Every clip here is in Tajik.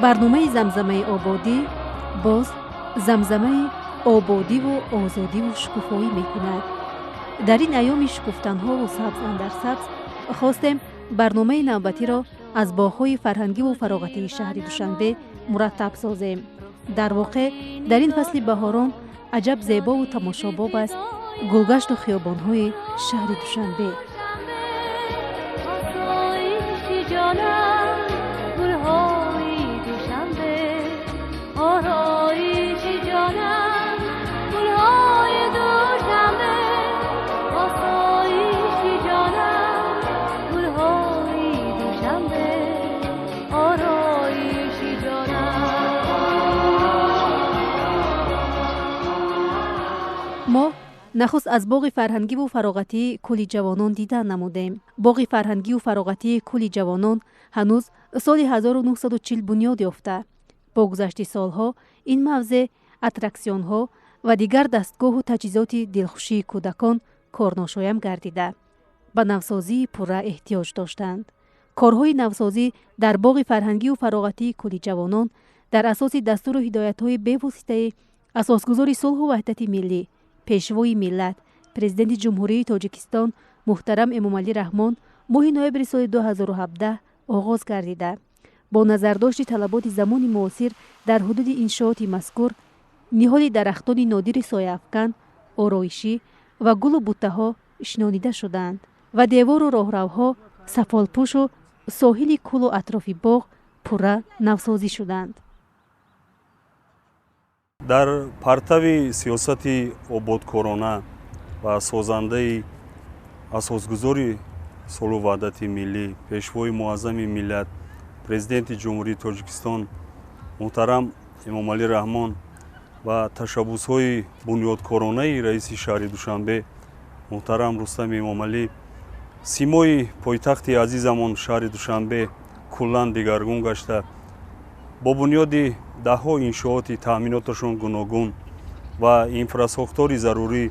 Барномаи Замзамаи ободӣ боз замзамаи ободиву озодиву шукуфоӣ мекунад. Дар ин айёми шукуфтанҳову сабз андар сабз хостем барномаи навбатиро аз боғҳои фарҳангиву фароғатии шаҳри Душанбе мураттаб созем. Дар воқеъ, дар ин фасли баҳорон аҷаб зебову тамошобоб аст гулгашту хиёбонҳои шаҳри Душанбе. Осоиши ҷонам, гулҳои Душанбе, ороиши ҷонам, гулҳои Душанбе, осоиши ҷонам, гулҳои Душанбе, ороиши ҷонам. Мо нахуст аз боғи фарҳангиву фароғатии Кӯли ҷавонон дидан намудем. Боғи фарҳангиву фароғатии Кӯли ҷавонон ҳанӯз соли 1940 бунёд ёфта, бо гузашти солҳо ин мавзеъ, аттраксионҳо ва дигар дастгоҳу таҷҳизоти дилхушии кӯдакон корношоям гардида, ба навсозии пурра эҳтиёҷ доштанд. Корҳои навсозӣ дар боғи фарҳангиву фароғатии Кӯли ҷавонон дар асоси дастуру ҳидоятҳои бевоситаи асосгузори сулҳу ваҳдати миллӣ, пешвои миллат, Президенти Ҷумҳурии Тоҷикистон муҳтарам Эмомалӣ Раҳмон моҳи ноябри соли 2017 оғоз гардида, бо назардошти талаботи замони муосир дар ҳудуди иншооти мазкур ниҳоли дарахтони нодири сояафкан, ороишӣ ва гулу буттаҳо шинонида шуданд ва девору роҳравҳо, сафолпӯшу соҳили кӯлу атрофи боғ пурра навсозӣ шуданд. Дар партави сиёсати ободкорона ва созандаи асосгузори сулҳу ваҳдати миллӣ, пешвои муаззами миллат, Президенти Ҷумҳурии Тоҷикистон муҳтарам Эмомалӣ Раҳмон ва ташаббусҳои бунёдкоронаи раиси шаҳри Душанбе муҳтарам Рустами Эмомалӣ симои пойтахти азизамон шаҳри Душанбе куллан дигаргун гашта, бо бунёди даҳҳо иншооти таъминоташон гуногун ва инфрасохтори зарурӣ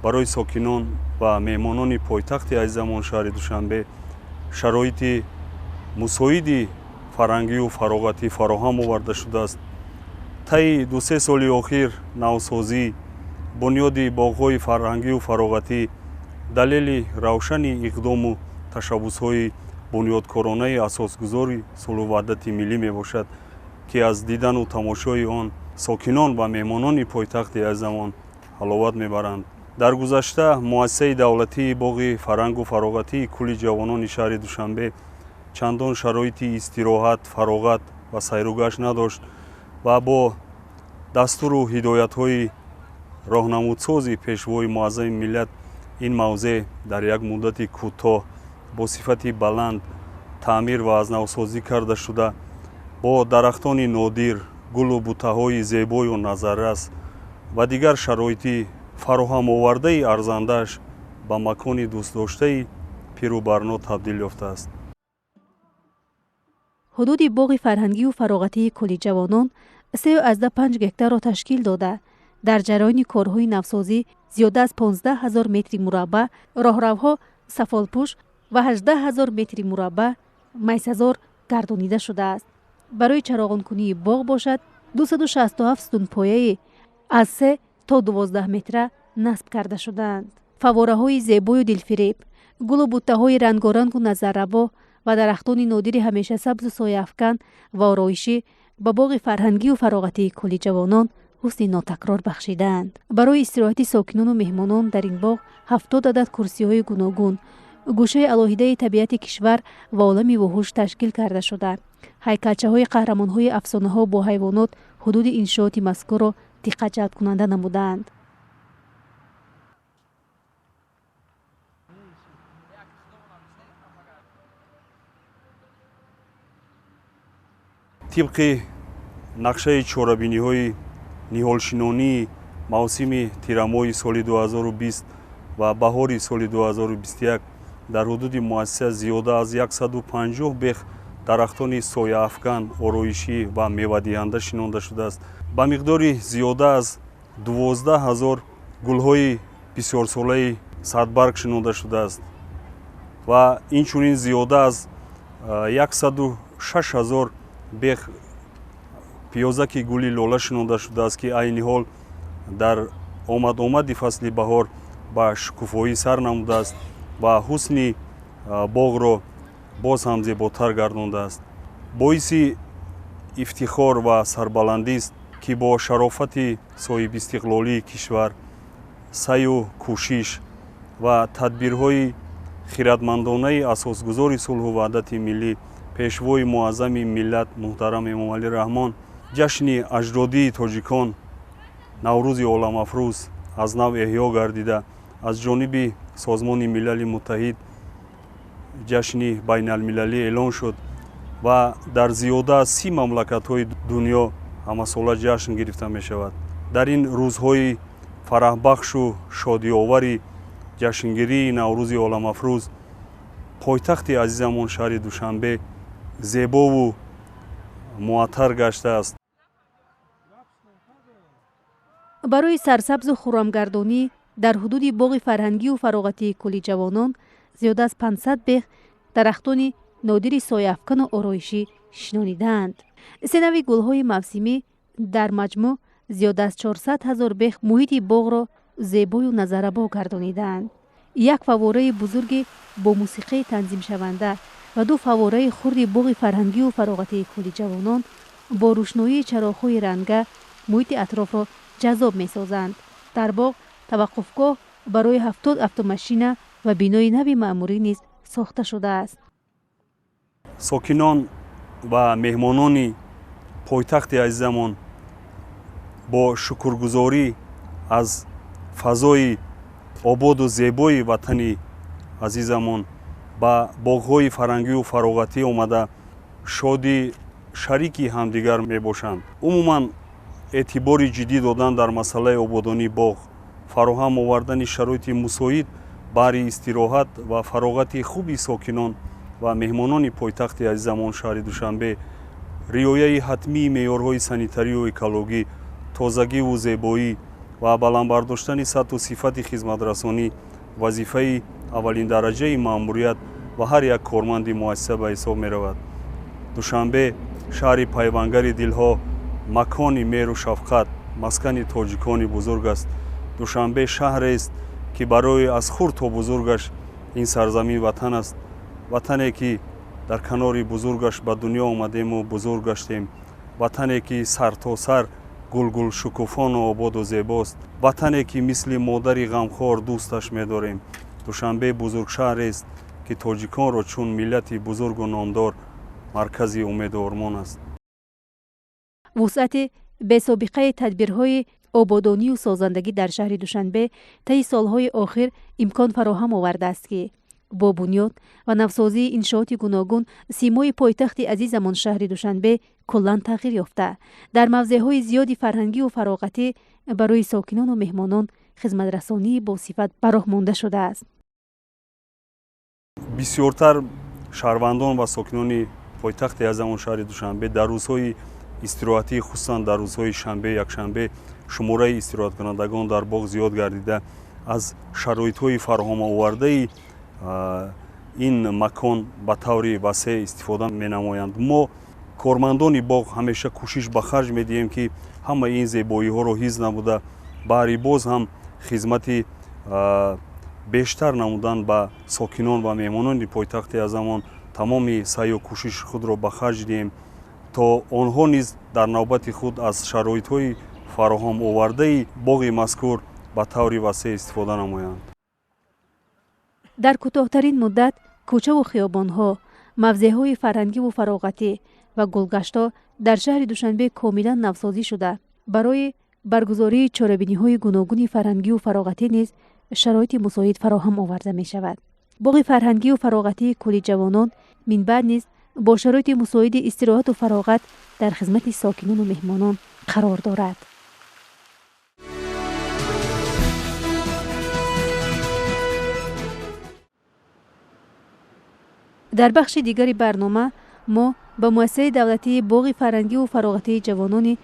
барои сокинон ва меҳмонони пойтахти азизамон шаҳри Душанбе шароити мусоиди фарҳангию фароғатӣ фароҳам оварда шудааст. Таи 2-се соли охир навсозӣ, бунёди боғҳои фарҳангию фароғатӣ далели равшани иқдому ташаббусҳои бунёдкоронаи асосгузори сулҳу ваҳдати миллӣ мебошад, ки аз дидану тамошои он сокинон ва меҳмонони пойтахти азизамон ҳаловат мебаранд. Дар гузашта муассисаи давлатии боғи фарҳангу фароғатии Кӯли ҷавонони шаҳри Душанбе чандон шароити истироҳат, фароғат ва сайругашт надошт ва бо дастуру ҳидоятҳои роҳнамудсози пешвои муаззами миллат ин мавзеъ дар як муддати кӯтоҳ бо сифати баланд таъмир ва аз навсозӣ карда шуда, бо дарахтони нодир, гулу буттаҳои зебою назаррас ва дигар шароити фароҳамовардаи арзандааш ба макони дӯстдоштаи пиру барно табдил ёфтааст. Ҳудуди боғи фарҳангию фароғатии Кӯли ҷавонон 3,5 гектарро ташкил дода, дар ҷараёни корҳои навсозӣ зиёда аз 15 000 метри мураббаъ роҳравҳо сафолпӯш ва 18 000 метри мураббаъ майсазор гардонида шудааст. Барои чароғонкунии боғ бошад, 267 сутунпояи аз 3 то 12 метра насб карда шудаанд. Фаввораҳои зебою дилфиреб, гулу буттаҳои рангорангу назарраво ва дарахтони нодири ҳамешасабзу сояафкан ва ороишӣ ба боғи фарҳангию фароғатии Кӯли ҷавонон ҳусни нотакрор бахшидаанд. Барои истироҳати сокинону меҳмонон дар ин боғ 70 адад курсиҳои гуногун, гӯшаи алоҳидаи табиати кишвар ва олами вуҳуш ташкил карда шуда, ҳайкалчаҳои қаҳрамонҳои афсонаҳо бо ҳайвонот ҳудуди иншооти мазкурро диққатҷалбкунанда намудаанд. Тибқи нақшаи чорабиниҳои ниҳолшинонии мавсими тирамоҳи соли 2020 ва баҳори соли 2021 дар ҳудуди муассиса зиёда аз 150 бех дарахтони сояафкан, ороишӣ ва мевадиҳанда шинонда шудааст. Ба миқдори зиёда аз 12 000 гулҳои бисёрсолаи садбарг шинонда шудааст ва инчунин зиёда аз 106 000 бех Пиёзаки гули лола шинонда шудааст, ки айни ҳол дар омад-омади фасли баҳор ба шукуфоӣ сар намудааст ва ҳусни боғро боз ҳам зеботар гардондааст. Боиси ифтихор ва сарбаландист, ки бо шарофати соҳибистиқлолии кишвар, саъю кӯшиш ва тадбирҳои хиратмандонаи асосгузори сулҳу ваҳдати миллӣ, пешвои муаззами миллат муҳтарам Эмомалӣ Раҳмон, ҷашни аҷдодии тоҷикон Наврӯзи оламафрӯз аз нав эҳё гардида, аз ҷониби Созмони Милали Муттаҳид ҷашни байналмилалӣ эълон шуд ва дар зиёда аз 30 мамлакатҳои дунё ҳамасола ҷашн гирифта мешавад. Дар ин рӯзҳои фараҳбахшу шодиовари ҷашнгирии Наврӯзи оламафрӯз пойтахти азизамон шаҳри Душанбе зебову муаттар гаштааст. Барои сарсабзу хуррамгардонӣ дар ҳудуди боғи фарҳангию фароғатии Кӯли ҷавонон зиёда аз 500 бех дарахтони нодири сояафкану ороишӣ шинонидаанд. Се нави гулҳои мавсимӣ, дар маҷмӯъ зиёда аз 400 ҳазор бех муҳити боғро зебою назаррабо гардонидаанд. Як фаввораи бузурги бо мусиқии танзимшаванда ва ду фаввораи хурди боғи фарҳангию фароғатии Кӯли ҷавонон бо рӯшноии чароғҳои ранга муҳити атрофро ҷаззоб месозанд. Дар боғ таваққуфгоҳ барои 70 автомашина ва бинои нави маъмурӣ низ сохта шудааст. Сокинон ва меҳмонони пойтахти азизамон бо шукргузорӣ аз фазои ободу зебои ватани азизамон ба боғҳои фарҳангию фароғатӣ омада, шоди шарики ҳамдигар мебошанд. Умуман, эътибори ҷиддӣ додан дар масъалаи ободонии боғ, фароҳам овардани шароити мусоид баҳри истироҳат ва фароғати хуби сокинон ва меҳмонони пойтахти азизамон шаҳри Душанбе, риояи ҳатмии меъёрҳои санитарию экологӣ, тозагиву зебоӣ ва баланд бардоштани сатҳу сифати хизматрасонӣ вазифаи аввалиндараҷаи маъмурият ва ҳар як корманди муассиса ба ҳисоб меравад. Душанбе шаҳри пайвангари дилҳо, макони меҳру шафқат, маскани тоҷикони бузург аст. Душанбе шаҳрест, ки барои аз хурд то бузургаш ин сарзамин ватан аст, ватане ки дар канори бузургаш ба дунё омадему бузург гаштем, ватане ки сартосар гулгулшукуфону ободу зебост, ватане ки мисли модари ғамхор дӯсташ медорем. Душанбе бузургшаҳрест, ки тоҷиконро чун миллати бузургу номдор маркази умеду ормон аст. Вусъати бесобиқаи тадбирҳои ободонию созандагӣ дар шаҳри Душанбе таи солҳои охир имкон фароҳам овардааст, ки бо бунёд ва навсозии иншооти гуногун симои пойтахти азизамон шаҳри Душанбе куллан тағйир ёфта, дар мавзеъҳои зиёди фарҳангию фароғатӣ барои сокинону меҳмонон хизматрасонии босифат ба роҳ монда шудааст. Бисёртар шаҳрвандон ва сокинони пойтахти азизамон шаҳри Душанбе дар рӯзҳои истироҳатӣ, хусусан дар рӯзҳои шанбе, якшанбе, шумораи истироҳаткунандагон дар боғ зиёд гардида, аз шароитҳои фароҳамовардаи ин макон ба таври васеъ истифода менамоянд. Мо, кормандони боғ, ҳамеша кӯшиш ба харҷ медиҳем, ки ҳамаи ин зебоиҳоро ҳифз намуда, баҳри боз ҳам хизмати бештар намудан ба сокинон ва меҳмонони пойтахти азамон тамоми саъю кӯшиши худро ба харҷ диҳем, то онҳо низ дар навбати худ аз шароитҳои фароҳам овардаи боғи мазкур ба таври васеъ истифода намоянд. Дар кӯтоҳтарин муддат кӯчаву хиёбонҳо, мавзеъҳои фарҳангиву фароғатӣ ва гулгаштҳо дар шаҳри Душанбе комилан навсозӣ шуда, барои баргузории чорабиниҳои гуногуни фарҳангиву фароғатӣ низ шароити мусоид фароҳам оварда мешавад. Боғи фарҳангию фароғатии Кӯли ҷавонон минбаъд низ бо шароити мусоиди истироҳату фароғат дар хизмати сокинону меҳмонон қарор дорад. Дар бахши дигари барнома мо ба муассисаи давлатии боғи фарҳангиву фароғатии ҷавонони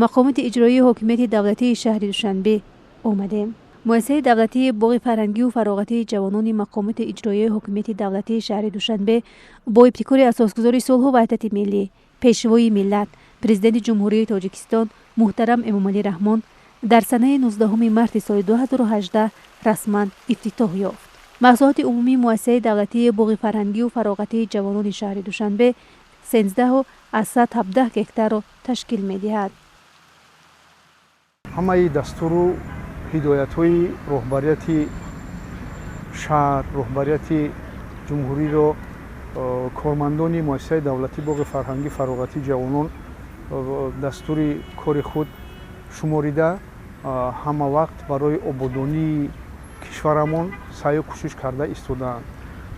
мақомоти иҷроии ҳокимияти давлатии шаҳри Душанбе омадем. Муассисаи давлатии боғи фарҳангиву фароғатии ҷавонони мақомоти иҷроии ҳокимияти давлатии шаҳри Душанбе бо ибтикори асосгузори сулҳу ваҳдати миллӣ, Пешвои миллат, Президенти Ҷумҳурии Тоҷикистон муҳтарам Эмомалӣ Раҳмон дар санаи 19 марти соли 2018 расман ифтитоҳ ёфт. Масоҳати умумии муассисаи давлатии боғи фарҳангию фароғатии ҷавонони шаҳри Душанбе 13,17 гектарро ташкил медиҳад. Ҳамаи дастуру ҳидоятҳои роҳбарияти шаҳр, роҳбарияти ҷумҳуриро кормандони муассисаи давлатии боғи фарҳангӣ фароғатии ҷавонон дастури кори худ шуморида, ҳама вақт барои ободонии кишварамон саъю кӯшиш карда истодаанд.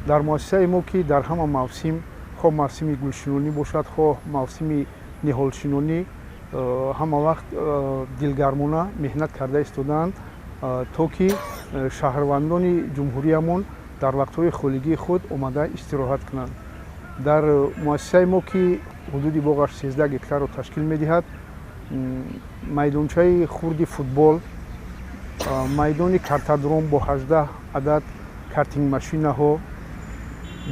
Дар муассисаи мо, ки дар ҳама мавсим, хоҳ мавсими гулшинонӣ бошад, хоҳ мавсими ниҳолшинонӣ, ҳама вақт дилгармона меҳнат карда истодаанд, то ки шаҳрвандони ҷумҳуриямон дар вақтҳои холигии худ омада истироҳат кунанд. Дар муассисаи мо, ки ҳудуди боғаш 13 гектарро ташкил медиҳад, майдончаи хурди футбол, майдони картадром бо 18 адад картингмашинаҳо,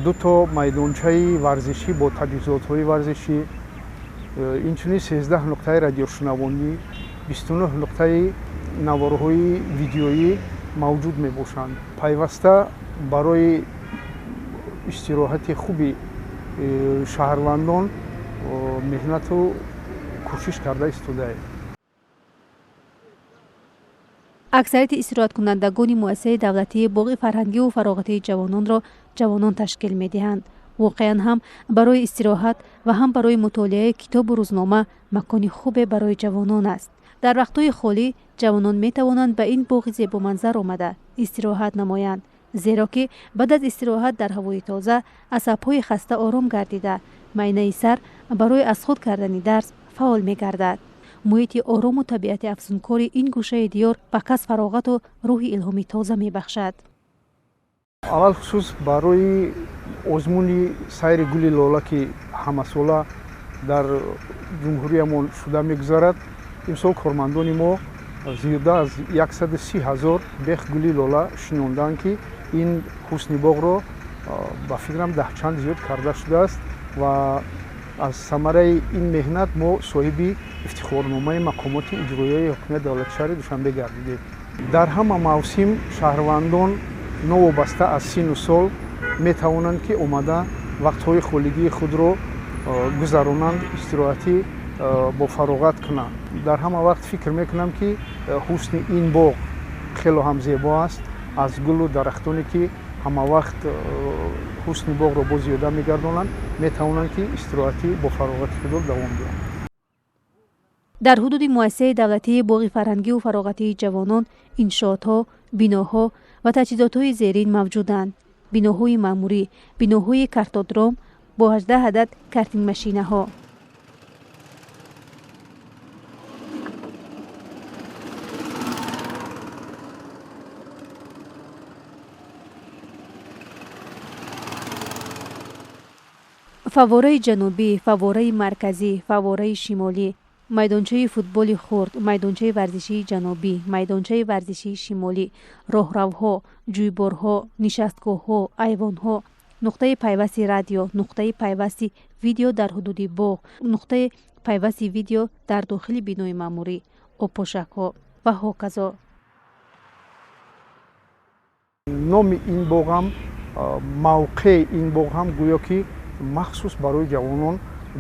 дуто майдончаи варзишӣ бо таҷҳизотҳои варзишӣ, инчунин 13 нуқтаи радиошунавонӣ, 29 нуқтаи наворҳои видеоӣ мавҷуд мебошанд. Пайваста барои истироҳати хуби шаҳрвандон меҳнату кӯшиш карда истодаем. Аксарияти истироҳаткунандагони муассисаи давлатии боғи фарҳангиву фароғатии ҷавононро ҷавонон ташкил медиҳанд. Воқеан ҳам барои истироҳат ва ҳам барои мутолиаи китобу рӯзнома макони хубе барои ҷавонон аст. Дар вақтҳои холӣ ҷавонон метавонанд ба ин боғи зебоманзар омада истироҳат намоянд, зеро ки баъд аз истироҳат дар ҳавои тоза асабҳои хаста ором гардида, майнаи сар барои аз худ кардани дарс фаъол мегардад. Муҳити орому табиати афзункори ин гӯшаи диёр ба кас фароғату рӯҳи илҳоми тоза мебахшад. Алалхусус барои озмуни сайри гули лола, ки ҳамасола дар ҷумҳуриямон шуда мегузарад, имсол кормандони мо зиёда аз 130 ҳазор бех гули лола шинондаанд, ки ин ҳусни боғро ба фикрам даҳчанд зиёд карда шудааст ва аз самараи ин меҳнат мо соҳиби ифтихорномаи мақомоти иҷроияи ҳокимияти давлати шаҳри Душанбе гардидем. Дар ҳама мавсим шаҳрвандон новобаста аз сину сол метавонанд, ки омада вақтҳои холигии худро гузаронанд, истироҳатӣ бо фароғат кунанд. Дар ҳама вақт фикр мекунам, ки ҳусни ин боғ хело ҳам зебо аст, аз гулу дарахтоне, ки ҳама вақт ҳусни боғро боз зиёда мегардонанд, метавонанд, ки истироҳатӣ бо фароғати худро давом диҳанд. Дар ҳудуди муассисаи давлатии боғи фарҳангиву фароғатии ҷавонон иншоотҳо, биноҳо ва таҷҳизотҳои зерин мавҷуданд: биноҳои маъмурӣ, биноҳои картодром бо 18 адад картингмашинаҳо, фаввораи ҷанубӣ, фаввораи марказӣ, фаввораи шимолӣ, майдончаи футболи хурд, майдончаи варзишии ҷанубӣ, майдончаи варзишии шимолӣ, роҳравҳо, ҷӯйборҳо, нишастгоҳҳо, айвонҳо, нуқтаи пайвасти радио, нуқтаи пайвасти видео дар ҳудуди боғ, нуқтаи пайвасти видео дар дохили бинои маъмурӣ, обпошакҳо ва ҳоказо. Номи ин боғам, мавқеи ин боғ ҳам гӯё ки махсус барои ҷавонон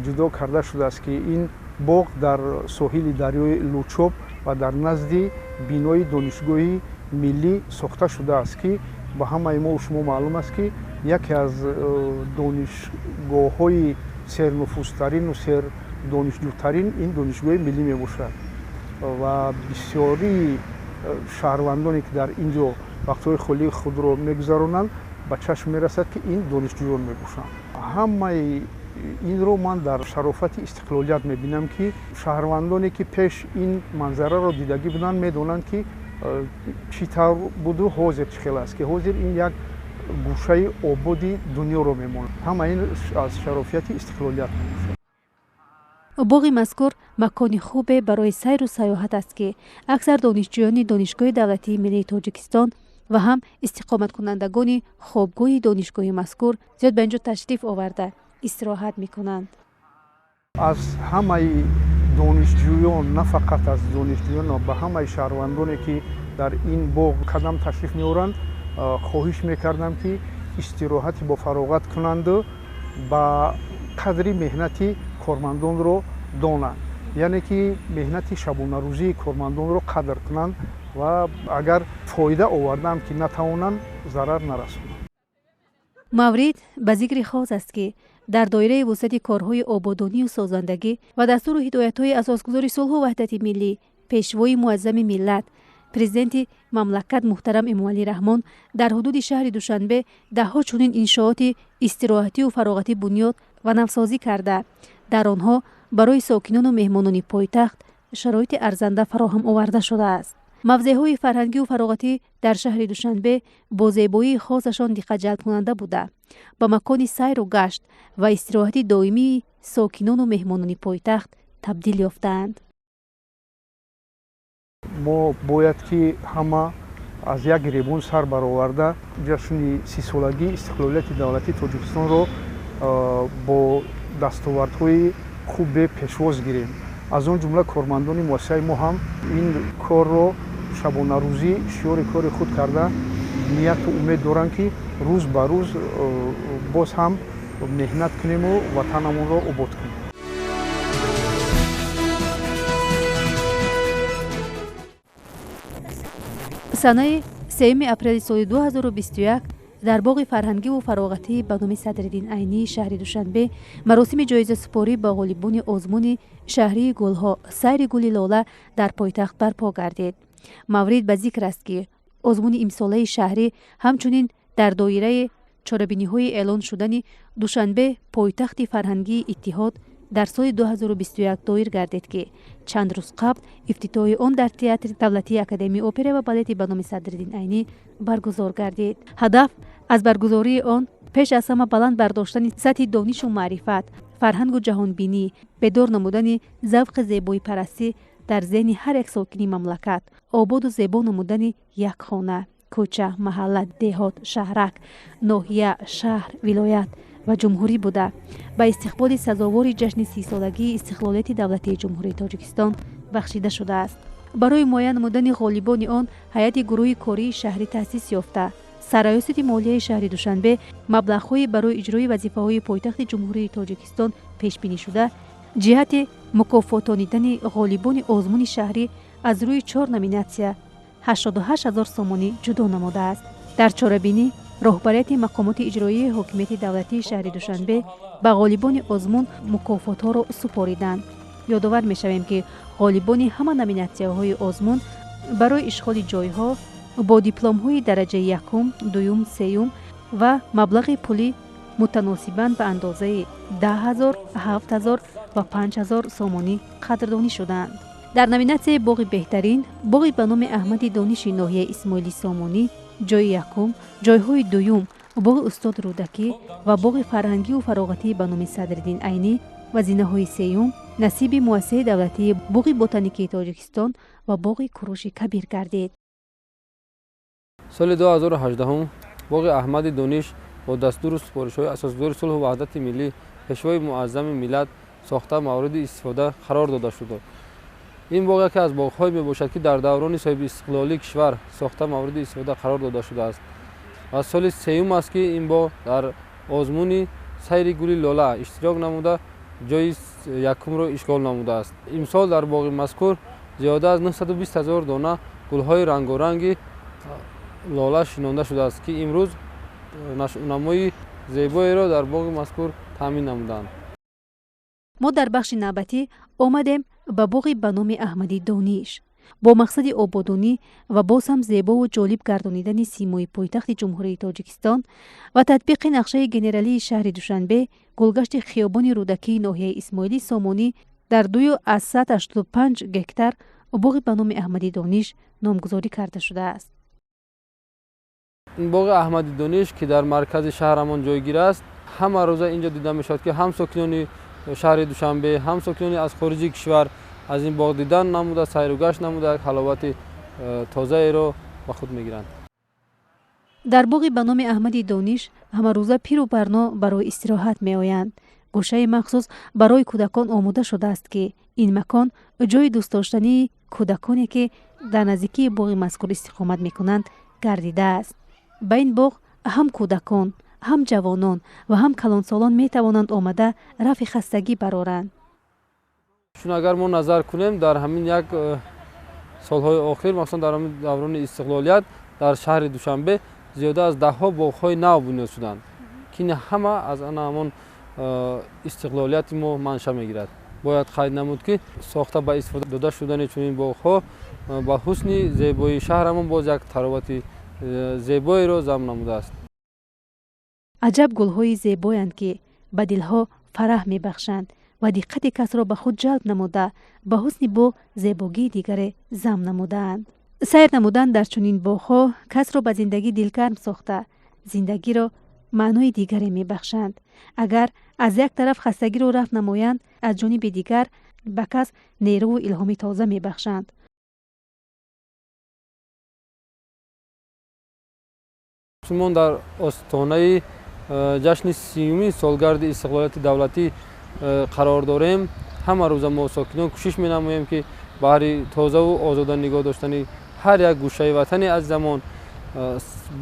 ҷудо карда шудааст, ки ин боғ дар соҳили дарёи Лучоб ва дар назди бинои донишгоҳи миллӣ сохта шудааст, ки ба ҳамаи мо шумо маълум аст, ки яке аз донишгоҳҳои сернуфузтарину сердонишҷӯтарин ин донишгоҳи миллӣ мебошад ва бисёрии шаҳрвандоне, ки дар ин ҷо вақтҳои холии худро мегузаронанд, ба чашм мерасад, ки ин донишҷӯён мебошанд. Ҳамаи инро ман дар шарофати истиқлолият мебинам, ки шаҳрвандоне, ки пеш ин манзараро дидагӣ буданд, медонанд, ки чӣ тавр буду ҳозир чӣ хел аст, ки ҳозир ин як гӯшаи ободи дунёро мемонад. Ҳама ин аз шарофияти истиқлолият мебошад. Боғи мазкур макони хубе барои сайру сайёҳат аст, ки аксар донишҷӯёни Донишгоҳи давлатии миллии Тоҷикистон ва ҳам истиқоматкунандагони хобгоҳи донишгоҳи мазкур зиёд ба ин ҷо ташриф оварда истироҳат мекунанд. Аз ҳамаи донишҷӯён, на фақат аз донишҷӯён, ба ҳамаи шаҳрвандоне, ки дар ин боғ қадам ташриф меоранд, хоҳиш мекардам, ки истироҳати бофароғат кунанду ба қадри меҳнати кормандонро донанд, яъне ки меҳнати шабонарӯзии кормандонро қадр кунанд ва агар фоида овардаам, ки натавонанд, зарар нарасонанд. Маврид ба зикри хос аст, ки дар доираи вусъати корҳои ободонию созандагӣ ва дастуру ҳидоятҳои асосгузори сулҳу ваҳдати миллӣ, пешвои муаззами миллат, президенти мамлакат муҳтарам Эмомалӣ Раҳмон дар ҳудуди шаҳри Душанбе даҳҳо чунин иншооти истироҳатию фароғатӣ бунёд ва навсозӣ карда, дар онҳо барои сокинону меҳмонони пойтахт шароити арзанда фароҳам оварда шудааст. Мавзеъҳои фарҳангию фароғатӣ дар шаҳри Душанбе бо зебоии хосашон диққатҷалбкунанда буда, ба макони сайру гашт ва истироҳати доимии сокинону меҳмонони пойтахт табдил ёфтаанд. Мо бояд ки ҳама аз як гиребон сар бароварда ҷашни 30-солагии истиқлолияти давлатии Тоҷикистонро бо дастовардҳои хубе пешвоз гирем. Аз он ҷумла кормандони муассисаи мо ҳам ин корро шабонарӯзӣ шиёри кори худ карда, нияту умед доранд, ки рӯз ба рӯз боз ҳам меҳнат кунему ватанамонро обод кунем. Санаи 3 апрели соли 2021 дар боғи фарҳангиву фароғатӣ ба номи Садриддин Айнии шаҳри Душанбе маросими ҷоизасупорӣ ба ғолибони озмуни шаҳрии гулҳо «Сайри гули лола» дар пойтахт барпо гардид. Маврид ба зикр аст, ки озмуни имсолаи шаҳрӣ ҳамчунин дар доираи чорабиниҳои эълон шудани Душанбе пойтахти фарҳангии иттиҳод дар соли 2021 доир гардид, ки чанд рӯз қабл ифтитоҳи он дар Театри давлатии академияи опера ва балети ба номи Садриддин Айнӣ баргузор гардид. Ҳадаф аз баргузории он пеш аз ҳама баланд бардоштани сатҳи донишу маърифат, фарҳангу ҷаҳонбинӣ, бедор намудани завқи зебоипарастӣ дар зеҳни ҳар як сокини мамлакат, ободу зебо намудани як хона, кӯча, маҳалла, деҳот, шаҳрак, ноҳия, шаҳр, вилоят ва ҷумҳурӣ буда, ба истиқболи сазовори ҷашни 30-солагии истиқлолияти давлатии Ҷумҳурии Тоҷикистон бахшида шудааст. Барои муайян намудани ғолибони он ҳайати гурӯҳи кории шаҳрӣ таъсис ёфта, Сарраёсати молияи шаҳри Душанбе маблағҳои барои иҷрои вазифаҳои пойтахти Ҷумҳурии Тоҷикистон пешбинишуда ҷиҳати мукофотонидани ғолибони озмуни шаҳрӣ аз рӯи чор номинатсия 88 ҳазор сомонӣ ҷудо намудааст. Дар чорабинӣ роҳбарияти мақомоти иҷроии ҳокимияти давлатии шаҳри Душанбе ба ғолибони озмун мукофотҳоро супориданд. Ёдовар мешавем, ки ғолибони ҳама номинатсияҳои озмун барои ишғоли ҷойҳо бо дипломҳои дараҷаи якум, дуюм, сеюм ва маблағи пулӣ мутаносибан ба андозаи 10 000, 7000 ва 5000 сомонӣ қадрдонӣ шуданд. Дар номинатсияи боғи беҳтарин боғи ба номи Аҳмади Дониши ноҳияи Исмоили Сомонӣ ҷойи якум, ҷойҳои дуюм боғи устод Рӯдакӣ ва боғи фарҳангиву фароғатӣ ба номи Садриддин Айнӣ ва зинаҳои сеюм насиби муассисаи давлатии боғи ботаникии Тоҷикистон ва боғи Куруши Кабир гардид. Соли 2018 боғи Аҳмади Дониш бо дастуру супоришҳои асосгузори сулҳу ваҳдати миллӣ, пешвои муаззами миллат сохта, мавриди истифода қарор дода шуд. Ин боғ яке аз боғҳое мебошад, ки дар даврони соҳибистиқлолии кишвар сохта, мавриди истифода қарор дода шудааст ва соли сеюм аст, ки ин боғ дар озмуни «Сайри гули лола» иштирок намуда, ҷои якумро ишғол намудааст. Имсол дар боғи мазкур зиёда аз 920 ҳазор дона гулҳои рангоранги лола шинонда шудааст, ки имрӯз нашъунамои зебоеро дар боғи мазкур таъмин намуданд. Мо дар бахши навбатӣ омадем ба боғи ба номи Аҳмади Дониш. Бо мақсади ободонӣ ва боз ҳам зебову ҷолиб гардонидани симои пойтахти Ҷумҳурии Тоҷикистон ва татбиқи нақшаи генералии шаҳри Душанбе, гулгашти хиёбони Рӯдакии ноҳияи Исмоили Сомонӣ дар 2,85 гектар боғи ба номи Аҳмади Дониш номгузорӣ карда шудааст. Ин боғи Аҳмади Дониш, ки дар маркази шаҳрамон ҷойгир аст, ҳама рӯза инҷо дида мешавад, ки ҳам сокинони шаҳри Душанбе, ҳам сокинони аз хориҷи кишвар аз ин боғ дидан намуда, сайру гашт намуда, як ҳаловати тозаеро ба худ мегиранд. Дар боғи ба номи Аҳмади Дониш ҳамарӯза пиру барно барои истироҳат меоянд. Гӯшаи махсус барои кӯдакон омода шудааст, ки ин макон ҷойи дӯстдоштании кӯдаконе, ки дар наздикии боғи мазкур истиқомат мекунанд, гардидааст. Ба ин боғ ҳам кӯдакон, ҳам ҷавонон ва ҳам калонсолон метавонанд омада рафъи хастагӣ бароранд. Чун агар мо назар кунем, дар ҳамин як солҳои охир, махсусан дар ҳамин даврони истиқлолият, дар шаҳри Душанбе зиёда аз даҳҳо боғҳои нав бунёд шуданд, ки ин ҳама аз ана ҳамон истиқлолияти мо манша мегирад. Бояд қайд намуд, ки сохта ба истифода дода шудани чунин боғҳо ба ҳусни зебоии шаҳрамон боз як таровати зебоеро зам намудааст. Аҷаб гулҳои зебоянд, ки ба дилҳо фараҳ мебахшанд ва диққати касро ба худ ҷалб намуда, ба ҳусни боғ зебогии дигаре зам намудаанд. Сайр намудан дар чунин боғҳо касро ба зиндагӣ дилгарм сохта, зиндагиро маънои дигаре мебахшанд. Агар аз як тараф хастагиро рафъ намоянд, аз ҷониби дигар ба кас нерӯву илҳоми тоза мебахшанд. Чун мо дар остонаи ҷашни 30-юми солгарди истиқлолияти давлатӣ қарор дорем, ҳама рӯза мо сокинон кӯшиш менамоем, ки баҳри тозаву озода нигоҳ доштани ҳар як гӯшаи ватани азизамон,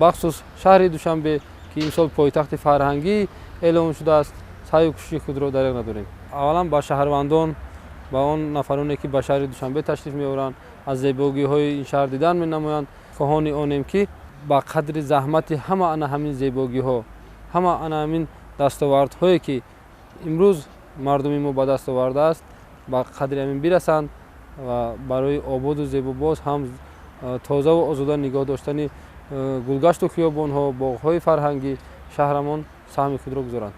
бахусус шаҳри Душанбе, ки имсол пойтахти фарҳангӣ эълон шудааст, саъю кӯшиши худро дареғ надорем. Аввалан ба шаҳрвандон, ба он нафароне, ки ба шаҳри Душанбе ташриф меоранд, аз зебогиҳои ин шаҳр дидан менамоянд, хоҳони онем, ки ба қадри заҳмати ҳама ана ҳамин зебогиҳо, ҳама ана ҳамин дастовардҳое, ки имрӯз мардуми мо ба даст овардааст, ба қадри ҳамин бирасанд ва барои ободу зебо, боз ҳам тозаву озода нигоҳ доштани гулгашту хиёбонҳо, боғҳои фарҳангӣ шаҳрамон саҳми худро гузоранд.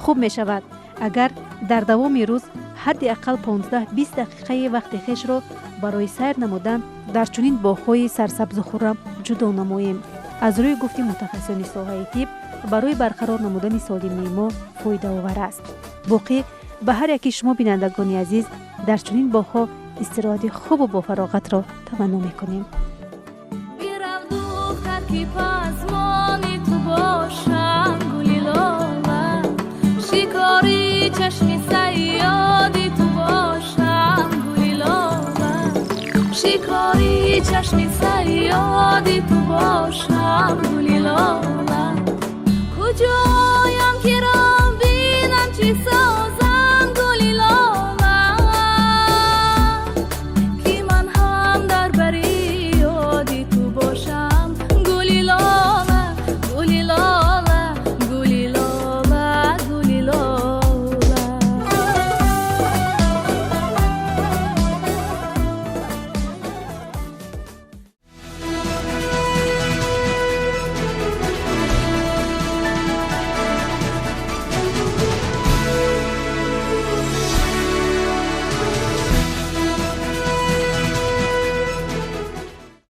Хуб мешавад, агар дар давоми рӯз ҳадди ақал 15-20 дақиқаи вақти хешро барои сайр намудан дар чунин боғҳои сарсабзу хуррам ҷудо намоем. Аз рӯи гуфти мутахассисони соҳаи тиб, барои барқарор намудани солимии мо фоидаовар аст. Боқӣ ба ҳар яки шумо, бинандагони азиз, дар чунин боғҳо истироҳати хубу бофароғатро таманно мекунем. Бирав, духтар, ки пазмони ту бошам, гули лола, шикори чашми сайёди ту бошам, гули лола, шикори чашми сайёди ту бошам, гули лола. Куҷоям, ки ром бинам, чӣ созам?